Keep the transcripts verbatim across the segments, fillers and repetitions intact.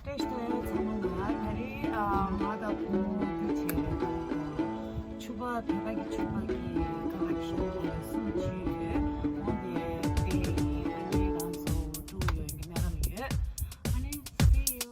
བཀྲ་ཤིས་བདེ་ལེགས་ཚང་མ་ལ། ད་རེས་ཨ་ང་དང་བུ་མོ་འདི་བྱས་ད་ཕྱུ་པ་ད་ལྟ་གི་ཕྱུ་པ་གི་ཀ་ལེག་ཤན་དེ་གསུམ་བྱས་ཡོད། འོ་དེ་དེ་ཡིན། ཨ་ནི་རང་ཚོ་འགྲོ་ཡོང་གི་སྨོན་ལམ་ཡོད། ཨ་ནི་see you།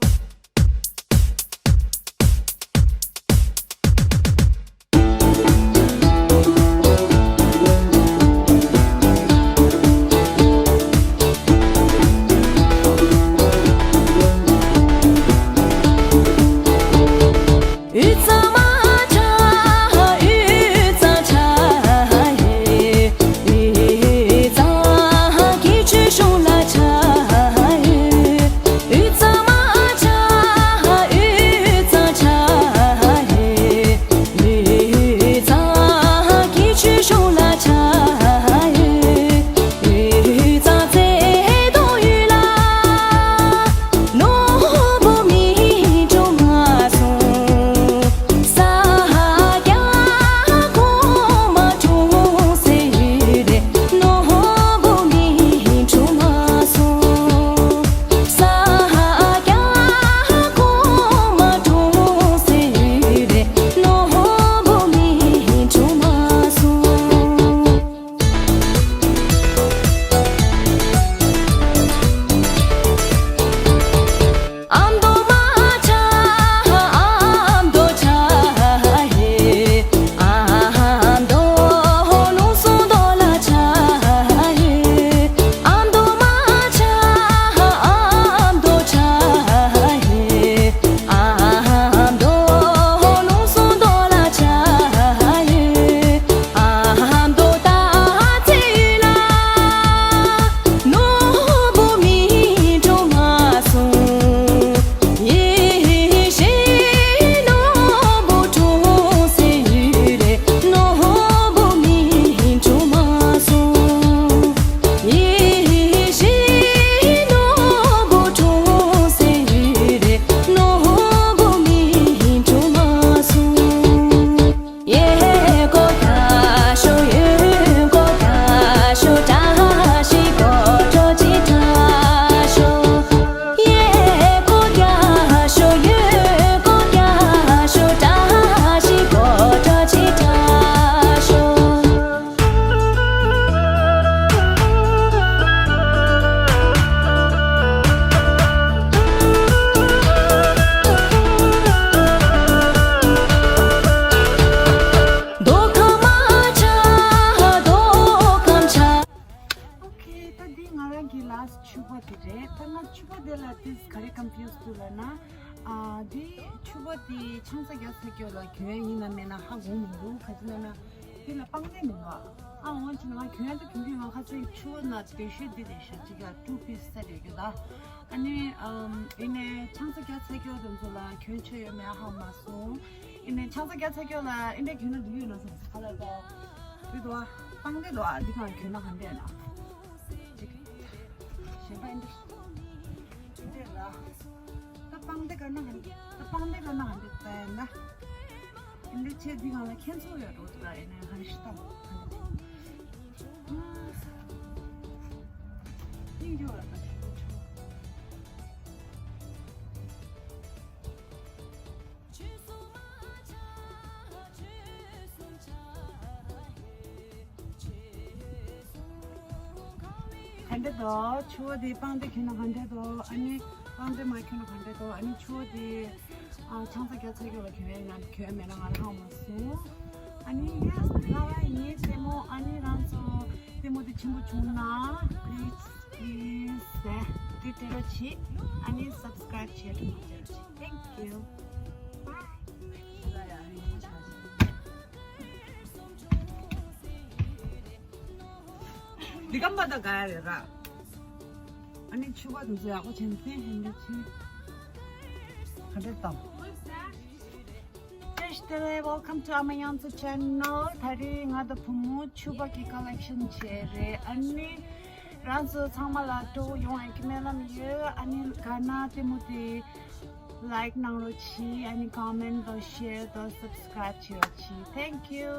Okay, ད་འདི་ང་རང་གི་last ཕྱུ་པ་དེ་རེད། ད་ང་ཕྱུ་པ་དེ་ལ་ཏིས་ག་རེ་confuse འདུག་ལབ་ན། ཨ་འདི་ཕྱུ་པ་དེ་ཆང་ས་རྒྱག་ཚར་རྒྱུ་ལ་གྱོན་ཡིན་ན་མེད་ན་ཧ་གོ་མི་འདུག་ག་ཅི་ལབ་ན་འདི་ལ་པང་གདན་མི་འདུག་ཨ་འོན་ཀྱང་ང་གྱོན་དུ་གྱོན་དུ་ཡོང་། ཁ་སང་ཕྱུ་པ་ན་སྤེ་ཤལ་འདི་རེད་ཤག་ཅིག་ཡ་two piece set ཡོད་རྒྱུ་ད། ཨ་ནི་ཨམ་ཨེ་ནས་ཆང་ས་རྒྱག་ཚར་རྒྱུ་དེ་ཚོ་ལ་གྱོན་ཆོག་ཡོད་མེད་ཧ་མ་སོང་། ཨེ་ནས་ཆང་ས་རྒྱག་ཚར་རྒྱུ་ལ་ཨེ་འདྲ་གྱོན་ན་འགྲིག་ཡོད་ན་བསམ། ཁ་ལ་ད་འདི་འདུག་ཨ། པང་གདན་འདུག་ཨ། འདི་གང་གྱོན་ན་ག་འདྲ་ན་ཅིག་གཞན་པ་ཨེ་འདྲ་ཨེ་འདྲ་ལ། ད་པང་གདན་ག་ན་ག་འདྲ། ད་པང་གདན་ག་ན་ག་འདྲ་ད་ཡིན་ན། ཨེ་འདྲ་ཆེ་འདི་གང་ལ་ཁྱེད་ཚོ་ཡོད་འགྲོ་འདུག་ཨ། ཨེ་ནས་ག་འདྲ་ཞིག་ད་སྙིང་རྗེ་བ་ད་ཆུ་ཆུ། ག་འདྲ་འདུག་ཕྱུ་པ་དེ་པང་གདན་གྱོན་ན་ག་འདྲ་འདུག་ཨ་ནི་པང་གདན་མ་གྱོན་ན་ག་འདྲ་འདུག་ཨ་ནི་ཕྱུ་པ་དེ་ཨ་ཆང་ས་རྒྱག་ཚར་རྒྱུ་ལ་གྱོན་ཡིན་ན་གྱོན་མེད་ན་ང་རང་མ་སོང་། ཨ་ནི་ཡ་ལ་བ་ཡིན་ལྟད་མོ། ཨ་ནི་རང་ཚོ་ལྟད་མོ་དེ་ཆེན་པོ་བྱུང་ན་please please དེ་སྤྲད་རོགས་བྱེད། ཨ་ནི་subscribe བྱེད་རོགས་བྱེད། Thank you. Bye. འདི་གམ་པ་ད་ག་ཡ་རེད་ར། ཨ་ནི་ཕྱུ་པ་དེ་ཚོ་ཡག་པོ་བྱས་ནས་ཧན་གྱི་ཆེ། ག་འདྲ་དང་། བཀྲ་ཤིས་བདེ་ལེགས། Welcome to ཨ་མ་དབྱངས་མཚོ་channel. ད་རེས་ང་དང་བུ་མོ་ཕྱུ་པ་གི་collection བྱས་རེད། ཨ་ནི་རང་ཚོ་ཚང་མ་ལ་སྤྲོ་བོ་ཡོང་ཡག་གི་སྨོན་ལམ་ཡོད། ཨ་ནི་དགའ་ན་ལྟད་མོ་དེ་like གནང་རོགས་གྱིས། ཨ་ནི་comment དང་share དང་subscribe བྱེད་རོགས་གྱིས། Thank you.